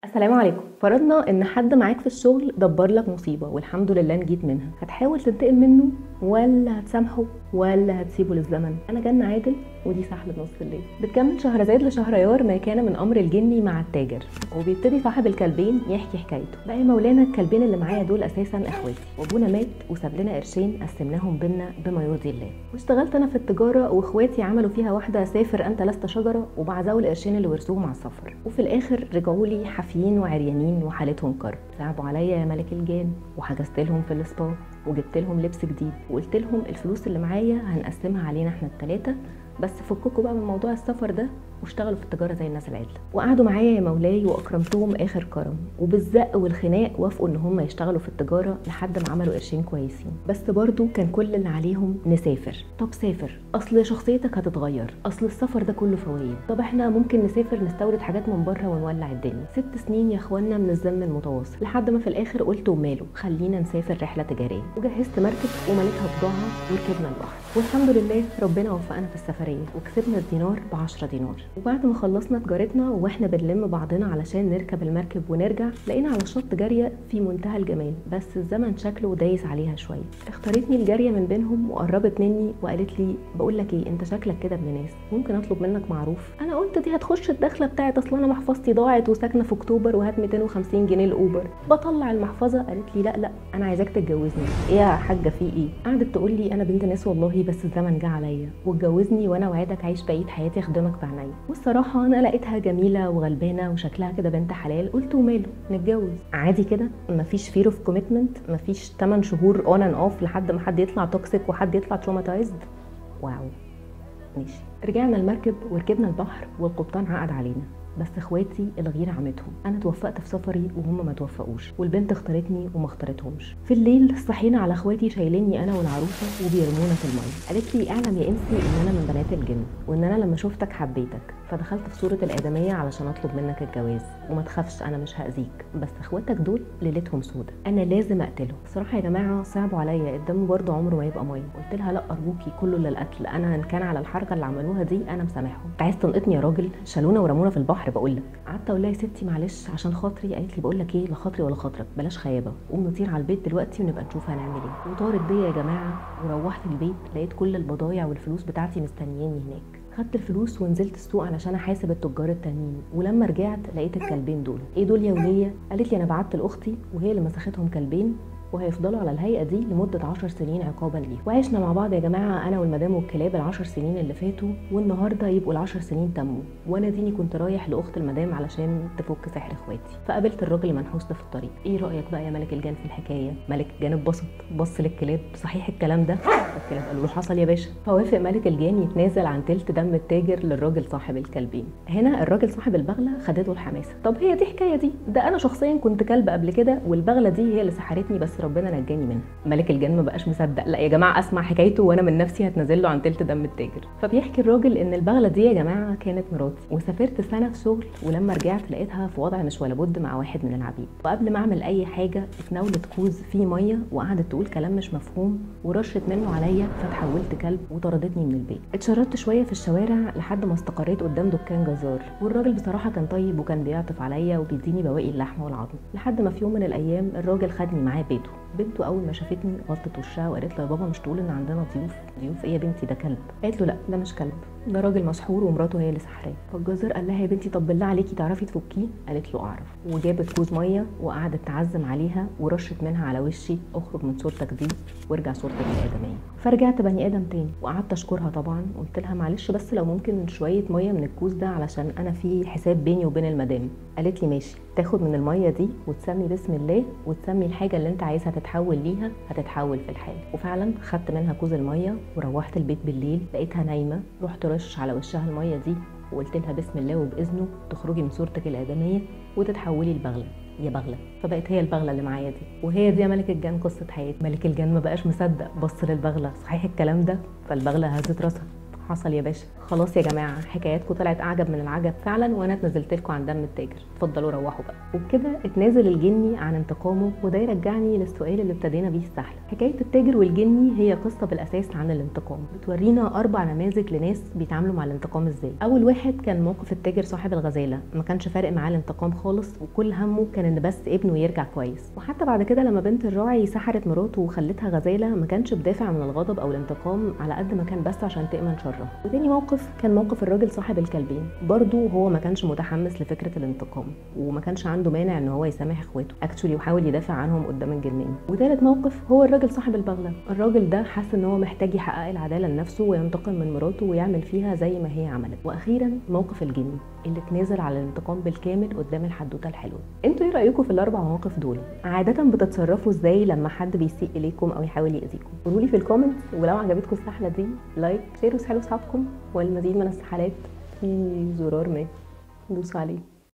السلام عليكم. فرضنا ان حد معاك في الشغل دبر لك مصيبة والحمد لله نجيت منها، هتحاول تنتقم منه ولا هتسامحه ولا هتسيبه للزمن؟ انا جنة عادل ودي سحلة نص الليل. بتكمل شهرزاد لشهريار ما كان من امر الجني مع التاجر، وبيبتدي صاحب الكلبين يحكي حكايته. بقى يا مولانا الكلبين اللي معايا دول اساسا اخواتي، وابونا مات وساب لنا قرشين قسمناهم بينا بما يرضي الله، واشتغلت انا في التجارة واخواتي عملوا فيها واحدة سافر انت لست شجرة، وبعزوا القرشين اللي ورثوهم على السفر، وفي الاخر رجعوا لي حافيين وعريانين وحالتهم كرب. صعبوا عليا يا ملك الجان، وحجزت لهم في السبا وجبت لهم لبس جديد، وقلت لهم الفلوس اللي معايا هنقسمها علينا احنا الثلاثة، بس فككوا بقى من موضوع السفر ده واشتغلوا في التجارة زي الناس العدله. وقعدوا معايا يا مولاي واكرمتهم اخر كرم، وبالزق والخناق وافقوا ان هم يشتغلوا في التجارة لحد ما عملوا قرشين كويسين، بس برضو كان كل اللي عليهم نسافر. طب سافر، اصل شخصيتك هتتغير، اصل السفر ده كله فوايد، طب احنا ممكن نسافر نستورد حاجات من بره ونولع الدنيا. 6 سنين يا اخوانا من الذم المتواصل، لحد ما في الاخر قلت وماله، خلينا نسافر رحله تجارية. وجهزت مركب ومليتها بضاعة وركبنا البحر، والحمد لله ربنا وفقنا في السفرية وكسبنا الدينار ب10 دينار. وبعد ما خلصنا تجارتنا واحنا بنلم بعضنا علشان نركب المركب ونرجع، لقينا على الشط جارية في منتهى الجمال، بس الزمن شكله دايس عليها شوية. اختارتني الجارية من بينهم وقربت مني وقالت لي بقول لك ايه، انت شكلك كده ابن ناس، ممكن اطلب منك معروف؟ انا قلت دي هتخش الدخلة بتاعت اصل انا محفظتي ضاعت وساكنه في اكتوبر وهات 250 جنيه الاوبر. بطلع المحفظة قالت لي لا لا انا عايزاك تتجوزني. ايه يا حاجة في ايه؟ قعدت تقول لي انا بنت ناس والله، بس الزمن جه عليا، واتجوزني وانا وعدك عيش بقية حياتي اخدمك بعينيا. والصراحة انا لقيتها جميلة وغلبانه وشكلها كده بنت حلال، قلت وماله نتجوز عادي كده، مفيش fear of commitment، مفيش 8 شهور on and off لحد ما حد يطلع toxic وحد يطلع traumatized. wow ماشي. رجعنا المركب وركبنا البحر والقبطان عقد علينا، بس اخواتي الغيرة عمتهم، انا توفقت في سفري وهم ما توفقوش، والبنت اختارتني وما اختارتهمش. في الليل صحينا على اخواتي شايليني انا والعروسه وبيرمونا في المية. قالت لي اعلم يا انسي ان انا من بنات الجن، وان انا لما شفتك حبيتك، فدخلت في صوره الادمية علشان اطلب منك الجواز، وما تخافش انا مش هاذيك، بس اخواتك دول ليلتهم سودة، انا لازم اقتلهم. الصراحة يا جماعة صعبوا عليا، الدم برضه عمره ما يبقى مية. قلت لها لا ارجوكي كله للقتل، انا ان كان على الحركة اللي عملوها دي انا مسامحهم. انت عايز تنقطني يا راجل؟ شالونا ورمونا في البحر. بقول لك قعدت اقول لها يا ستي معلش عشان خاطري، قالت لي بقول لك ايه، لا خاطري ولا خاطرك، بلاش خيابه، قوم نطير على البيت دلوقتي ونبقى نشوف هنعمل ايه. وطارت بيا يا جماعة، وروحت البيت لقيت كل البضايع والفلوس بتاعتي مستنياني هناك. خدت الفلوس ونزلت السوق علشان احاسب التجار التانيين، ولما رجعت لقيت الكلبين دول. ايه دول يا وليه؟ قالت لي انا بعت لاختي وهي اللي مسختهم كلبين، وهيفضلوا على الهيئة دي لمدة 10 سنين عقابا ليهم. وعشنا مع بعض يا جماعة انا والمدام والكلاب ال10 سنين اللي فاتوا، والنهارده يبقوا ال10 سنين تموا. وانا ديني كنت رايح لاخت المدام علشان تفك سحر اخواتي، فقابلت الراجل المنحوس ده في الطريق. ايه رايك بقى يا ملك الجان في الحكاية؟ ملك الجان اتبسط، بص للكلاب، صحيح الكلام ده؟ الكلاب قالوا له حصل يا باشا. فوافق ملك الجان يتنازل عن تلت دم التاجر للراجل صاحب الكلبين. هنا الراجل صاحب البغلة خدته الحماسة، طب هي دي حكاية دي؟ ده انا شخصيا كنت كلب قبل كده، والبغله دي هي اللي سحرتني، بس ربنا نجاني منها. ملك الجن ما بقاش مصدق، لا يا جماعة اسمع حكايته وانا من نفسي هتنزل له عن تلت دم التاجر. فبيحكي الراجل ان البغلة دي يا جماعة كانت مراتي، وسافرت سنة في شغل، ولما رجعت لقيتها في وضع مش ولا بد مع واحد من العبيد. وقبل ما اعمل اي حاجة اتناولت كوز فيه مية وقعدت تقول كلام مش مفهوم ورشت منه عليا، فتحولت كلب وطردتني من البيت. اتشردت شوية في الشوارع لحد ما استقريت قدام دكان جزار، والراجل بصراحة كان طيب وكان بيعطف عليا وبيديني بواقي اللحمة والعظم، لحد ما في يوم من الايام الراجل خدني معاه بيته. بنته اول ما شافتني غطت وشها وقالت له يا بابا مش تقول ان عندنا ضيوف؟ ضيوف ايه يا بنتي، ده كلب. قالت له لا ده مش كلب، ده راجل مسحور ومراته هي اللي سحراه. فالجزار قال لها يا بنتي طب بالله عليكي تعرفي تفكيه؟ قالت له اعرف. وجابت كوز مية وقعدت تعزم عليها ورشت منها على وشي، اخرج من صورتك دي وارجع صورتك الادمية. فرجعت بني ادم تاني، وقعدت اشكرها طبعا، قلت لها معلش بس لو ممكن شوية مية من الكوز ده علشان انا في حساب بيني وبين المدام. قالت لي ماشي، تاخد من المية دي وتسمي بسم الله وتسمي الحاجة اللي انت عايزها تتحول ليها هتتحول في الحال. وفعلا خدت منها كوز المية وروحت البيت بالليل لقيتها نايمة، رحت رشش على وشها المية دي وقلت لها بسم الله وباذنه تخرجي من صورتك الادمية وتتحولي لبغله يا بغلة. فبقت هي البغلة اللي معايا دي، وهي دي يا ملك الجان قصة حياتي. ملك الجان ما بقاش مصدق، بص للبغله، صحيح الكلام ده؟ فالبغله هزت راسها، حصل يا باشا. خلاص يا جماعة، حكاياتكم طلعت اعجب من العجب فعلا، وانا اتنازلت لكم عن دم التاجر، اتفضلوا روحوا بقى. وبكده اتنازل الجني عن انتقامه، وده يرجعني للسؤال اللي ابتدينا بيه السحله. حكاية التاجر والجني هي قصة بالاساس عن الانتقام، بتورينا 4 نماذج لناس بيتعاملوا مع الانتقام ازاي. اول واحد كان موقف التاجر صاحب الغزالة، ما كانش فارق معاه الانتقام خالص، وكل همه كان ان بس ابنه يرجع كويس. وحتى بعد كده لما بنت الراعي سحرت مراته وخلتها غزاله، ما كانش بدافع من الغضب او الانتقام على قد ما كان بس عشان تامن شرها. وتاني موقف كان موقف الراجل صاحب الكلبين، برضه هو ما كانش متحمس لفكرة الانتقام، وما كانش عنده مانع ان هو يسامح اخواته actually، وحاول يدافع عنهم قدام الجنين. وثالث موقف هو الراجل صاحب البغلة، الراجل ده حس ان هو محتاج يحقق العدالة لنفسه وينتقم من مراته ويعمل فيها زي ما هي عملت. واخيرا موقف الجني اللي اتنازل على الانتقام بالكامل قدام الحدوتة الحلوة. انتوا ايه رايكم في ال4 مواقف دول؟ عادة بتتصرفوا ازاي لما حد بيسيء اليكم او يحاول ياذيكم؟ قولوا لي في ال comments، ولو عجبتكم السحله دي like، share وسحلوا اصحابكم، والمزيد من السحلات في زرار ما دوسوا عليه.